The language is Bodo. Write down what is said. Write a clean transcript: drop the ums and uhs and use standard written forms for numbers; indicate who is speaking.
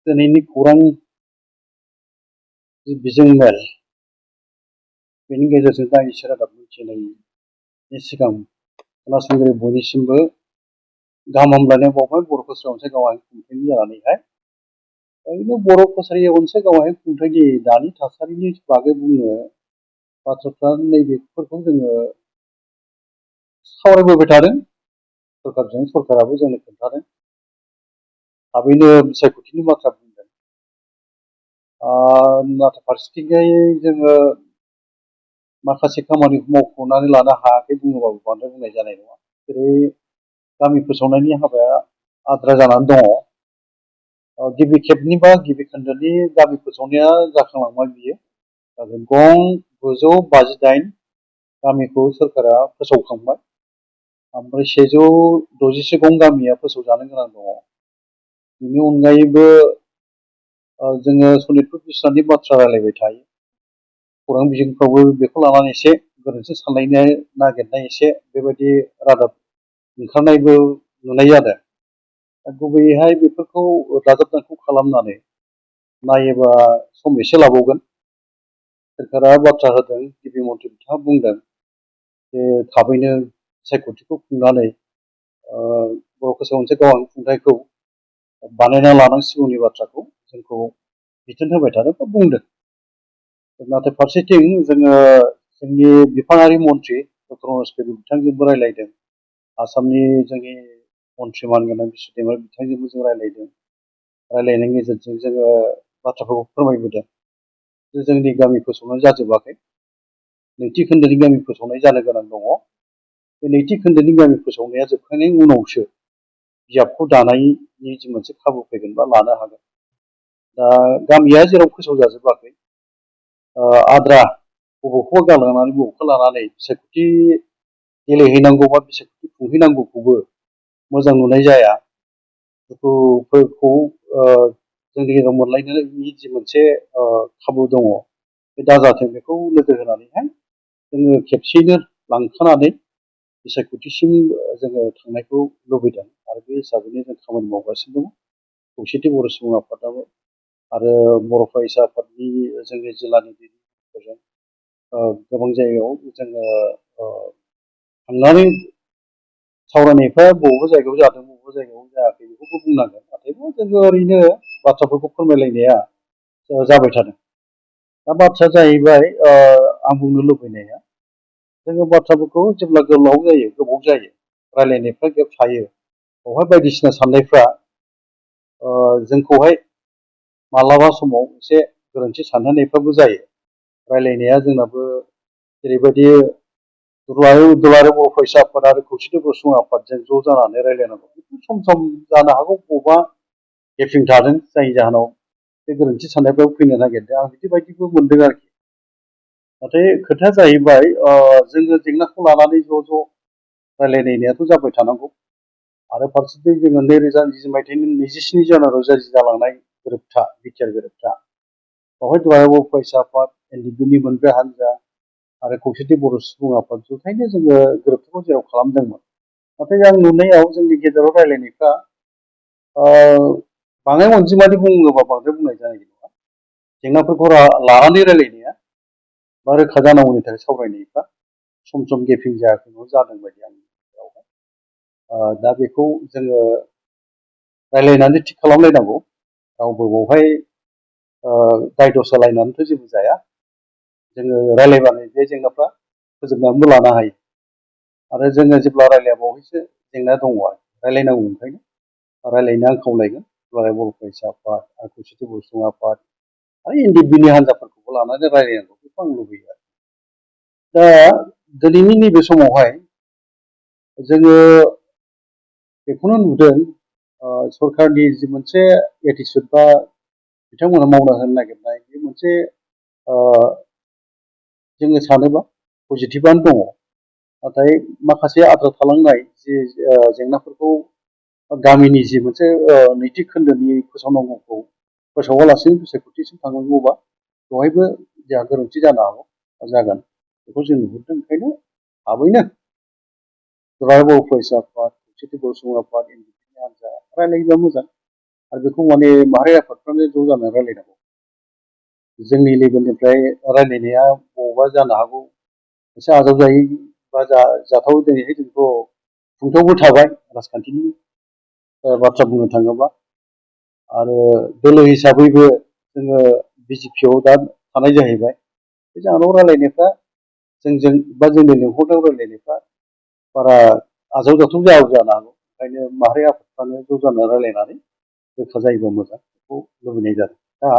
Speaker 1: दिनैनि खौरां बिजों मेल बेनि गेजेरजों दाइनिसो रादाब मिथिनायनि सिगां खोनासंगिरि बयनिसिमबो गाहाम हामलायनाय बावबाय। बर' कसारी अनसाय गावारि खुंथायनि जानानैहाय ओरैनो बर' कसारी अनसाय गावारि खुंथायनि दानि थासारिनि बागै बुंनो बाथ्राफ्रा नैबेफोरखौ जोङो सावरायबोबाय थादों। सरकारजों सरकाराबो जोंनो खोन्थादों। थाबैनो बिसायख'थिनि बाथ्रा बुंदों। नाथाय फारसेथिंजाय जोङो माखासे खामानिखौ मावफुंनानै लानो हायाखै बुङोबाबो बांद्राय बुंनाय जानाय नङा। जेरै गामि फोसावनायनि हाबाया आद्रा जानानै दङ। गिबि खेबनि बा गिबि खोन्दोनि गामि फोसावनाया जाखांलांबाय बियो। गं 958 गामिखौ सोरखारा फोसावखांबाय। ओमफ्राय 167 गं गामिया फोसावजानो गोनां दङ। बेनि अनगायैबो जोङो सनितपुर बिस्रानि बाथ्रा रायलायबाय थायो। खौरां बिजोंफ्रावबो बेखौ लानानै एसे गोरोन्थि सानलायनो नागिरनाय एसे बेबायदि रादाब ओंखारनायबो नुनाय जादों। गुबैयैहाय बेफोरखौ दाजाब दानख' खालामनानै नायोबा सम एसे लाबावगोन। सोरखारा बाथ्रा होदों, गिबि मन्थ्रि बिथाङा बुंदों जे थाबैनो बिसायख'थिखौ खुंनानै बर' कसारी अनसाय गावारि खुंथायखौ बानायना लानांसिगौनि बाथ्राखौ जोंखौ बिथोन होबाय थादों बा बुंदों। नाथाय फारसेथिं जोङो जोंनि बिफानारि मन्थ्रि डक्टर मनज पेगु बिथांजोंबो रायलायदों। आसामनि जोंनि मन्थ्रि मानगोनां बिस्वदेबनाथ बिथांजोंबो जों रायलायदों। रायलायनायनि गेजेरजों जोङो बाथ्राफोरखौ फोरमायबोदों जे जोंनि गामि फोसावनाय जाजोबाखै। नैथि खोन्दोनि गामि फोसावनाय जानो गोनां दङ। बे नैथि खोन्दोनि गामि फोसावनाया जोबखांनायनि उनावसो बिजाबखौ दानायनि जि मोनसे खाबु फैगोन बा लानो हागोन। दा गामिया जेराव फोसावजाजोबाखै, आद्रा बबेखौबा गालांनानै बबेखौ लानानै बिसायख'थि गेलेहैनांगौ बा बिसायख'थि खुंहैनांगौखौबो मोजां नुनाय जाया। दुखुफोरखौ जोंनि गेजेराव मोनलायनायनि जि मोनसे खाबु दङ, बे दाजाथों बेखौ नोजोर होनानैहाय जोङो खेबसेयैनो लांखानानै बिसायख'थिसिम जोङो थांनायखौ लुबैदों आरो बे हिसाबैनो जों खामानि मावगासिनो दङ। खौसेथि बर' सुबुं आफादाबो आरो बर' फरायसा आफादनि जोंनि जिल्लानि दैदेनगिरिफोरजों गोबां जायगायाव जोङो थांनानै सावरायनायफ्रा बबेबा जायगायाव जादों, बबेबा जायगायाव जायाखै बेखौबो बुंनांगोन। नाथायबो जोङो ओरैनो बाथ्राफोरखौ फोरमायलायनाया जाबाय थादों। दा बाथ्राया जाहैबाय आं बुंनो लुबैनाया, जोङो बाथ्राफोरखौ जेब्ला गोलाव जायो, गोबाव जायो, रायलायनायफ्रा गेप थायो, बेवहाय बायदिसिना साननायफ्रा जोंखौहाय मालाबा समाव एसे गोरोन्थि सानहोनायफ्राबो जायो। रायलायनाया जोंनाबो जेरैबायदि दुलाराय बर' फरायसा आफाद आरो खौसेथि बर' सुबुं आफादजों ज' जानानै रायलायनांगौ, बेफोर सम सम जानो हागौ बबेबा गेपिं थादों, जायनि जाहोनाव बे गोरोन्थि साननायफ्राबो फैनो नागिरदों। आं बिदिबायदिबो मोनदों आरोखि। नाथाय खोथाया जाहैबाय जोङो जेंनाखौ लानानै ज' ज' रायलायनायाथ' जाबाय थानांगौ। आरो फारसेथिं जोङो 2020 मायथाइनि 27 जानुवारियाव जालांनाय गोरोबथा, बिटिआर गोरोबथा, बेवहाय दुलाराय बर' फरायसा आफाद, एनडिएफबिनि मोनब्रै हान्जा आरो खौसेथि बर' सुबुं आफाद जथायनो जोङो गोरोबथाखौ जेराव खालामदोंमोन। नाथाय आं नुनायाव जोंनि गेजेराव रायलायनायफ्रा बाङाय अनजिमानि बुङोबा बांद्राय बुंनाय जानाय नङा। जेंनाफोरखौ लानानै रायलायनाया बा रोखा जानांगौनि थाखाय सावरायनायफ्रा सम सम गेपिं जायाखै नङा जादों बायदि आंनि गेजेरावहाय। दा बेखौ जोङो रायलायनानै थिग खालामलायनांगौ। रावबो बेवहाय दाय दसा लायनानैथ' जेबो जाया। जोङो रायलायबानो बे जेंनाफ्रा फोजोबनानैबो लानो हायो। आरो जोङो जेब्ला रायलायाबावैसो जेंना दङ आरो रायलायनांगौ, ओंखायनो रायलायनो आं खावलायगोन दुलाराय बर' फरायसा आफाद आरो खौसेथि बर' सुबुं आफाद आरो एनडिएफबिनि हान्जाफोरखौबो लानानै रायलायनांगौ, बेखौ आं लुबैयो आरो। दा दिनैनि नैबे समावहाय जोङो बेखौनो नुदों, सरकारनि जि मोनसे एटिचुड बा बिथांमोना मावना होनो नागिरनाय, बे मोनसे जोङो सानोबा पजिटिभआनो दङ। नाथाय माखासे आद्रा थालांनाय जि जेंनाफोरखौ गामिनि जि मोनसे नैथि खोन्दोनि फोसावनांगौखौ फोसावालासिनो बिसायख'थिसिम थांनांगौबा बेवहायबो जोंहा गोरोन्थि जानो हागौ, जागोन, बेखौ जों नुहुरदों। ओंखायनो थाबैनो दुलाराय बर' फरायसा आफाद, खौसेथि बर' सुबुं आफाद, एनडिएफबिनि हान्जा रायलायोबा मोजां। आरो बेखौ माने माहारि आफादफ्रानो ज' जानानै रायलायनांगौ। जोंनि लेभेलनिफ्राय रायलायनाया बबावबा जानो हागौ एसे आजावजायै बा जाथाव दिनैहाय जोंथ' खुंथायावबो थाबाय राजखान्थिनि बाथ्रा बुंनो थाङोब्ला आरो दोलो हिसाबैबो जोङो बिजेपियाव दा थानाय जाहैबाय। बे जाहोनाव रायलायनायफ्रा जोंजों बा जोंनि लिंहरनायाव रायलायनायफ्रा बारा आजावजाथाव जायाबो जानो हागौ। ओंखायनो माहारि आफादफ्रानो ज' जानानै रायलायनानै रोखा जायोबा मोजां बेखौ लुबैनाय जादों। दा